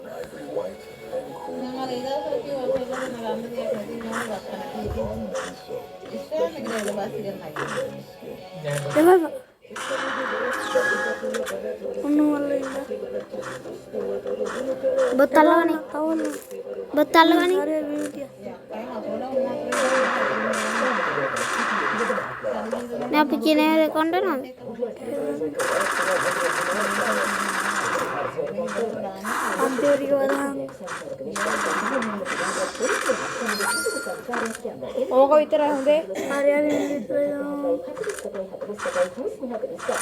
මම අර ඒ දවස්වල කිව්වා ඔය ගන්න ගන්න දෙයක් නැති නෝ ගත්තා නැති ඉතින්. ඉස්ටෑන්ඩ් එකට ඇවිල්ලා බස් එක නැගිටිනවා. එබා ඔන්න වල ඉන්න. බොත් අල්ලගනි. තවල. බොත් අල්ලගනි. හරි වීඩියෝ. නෑ අපි කියන රෙකෝඩ් වෙනවද? අන්තිම ටික බලහන්. ඕක විතරයි හොඳේ. හරි හරි විතරයි.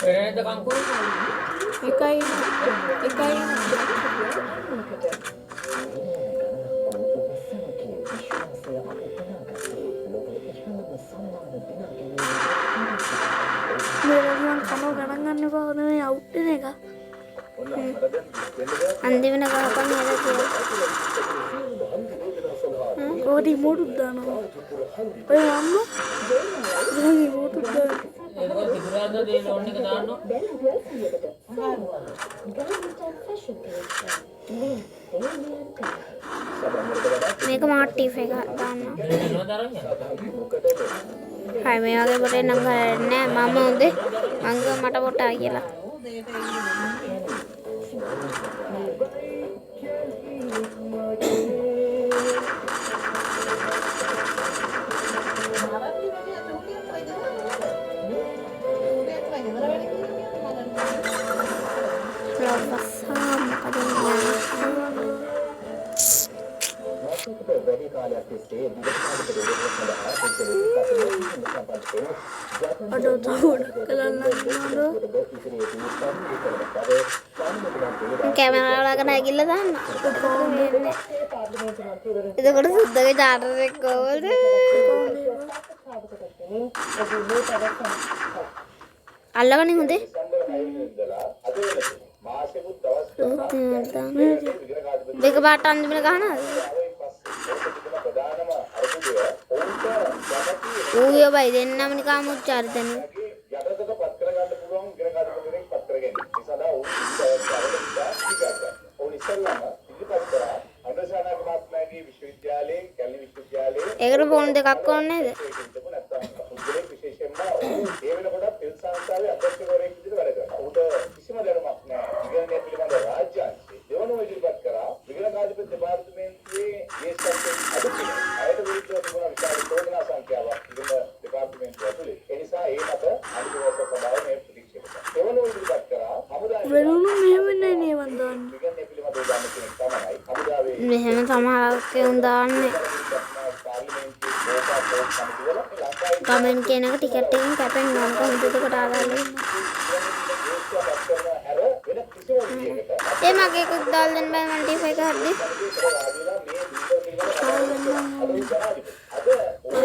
වෙන නේද කංකුයි? එකයි එකයි. මේ මං කනව ගණන් ගන්න එපා හොඳ මේ අවුට් වෙන එක. අන්තිමට ගහපන් නේද කියලා. ඔකට ඉමෝටුත් දානවා. ඔය අම්මා මං ඉමෝටුත් දානවා. එතකොට සිකුරාදා දේ ලෝන් එක දාන්න ඕන. මේක මාට් ටීෆ් එක දාන්න. වෙන නේද අරන් යන්න. හරි මේ වගේ පොටේ නම් ගහන්නේ නෑ මම හොඳේ. මං කිව්වා මට පොටා කියලා. උදේට එන්නේ. ලව්වස්සා මොකද කියන්නේ? අඩෝ තව ගොඩක් කලන්න නේද? කැමරාව ළඟ නැගිටලා දාන්න. එතකොට සුද්දගේ චාටර් එක කොහොමද? අල්ලගනින් හොඳේ. දෙක පාට අන්තිමට ගහනවද? ඌ යබයි දෙන්නම නිකන් මුච්චාරිතනේ. ඒකට ෆෝන් දෙකක් ඕනේ නේද? වෙනුණු මෙහෙම නේ නේ මං දාන්නේ. මෙහෙම සමහරක් උන් දාන්නේ. කමෙන්ට් කියන එක ටිකට් එකෙන් කැපෙන්න ඕන කොහොමද එතකොට ආදාළේ? ඒ මගේ එකක් දාලා දෙන්න බෑ මං ටීෆ් එක හද්දි.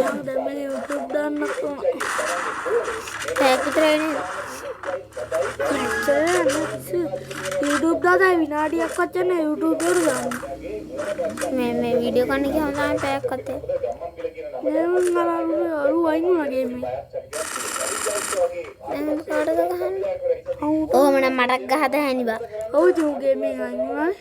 මං දැන් මේ YouTube දාන්නත් ඕන. පැයක් විතර වෙන්නේ නේද? මෙච්චර නෑ YouTube දාලා විනාඩියක්වත් යන්නේ YouTube එකට දාන්න. මේ මේ වීඩියෝ ගන්න ගියාම තමයි පැයක් වත්තේ. නෑ මං අර අරු අරු අයින් වුණා ගේම් එක. දැන් කාටද ගහන්නේ? ඔව්. ඔහොම නම් මටත් ගහද හැනි බා. ඔව් ඉතින් ඌ ගේම් එකෙන් අයින් වුණානේ.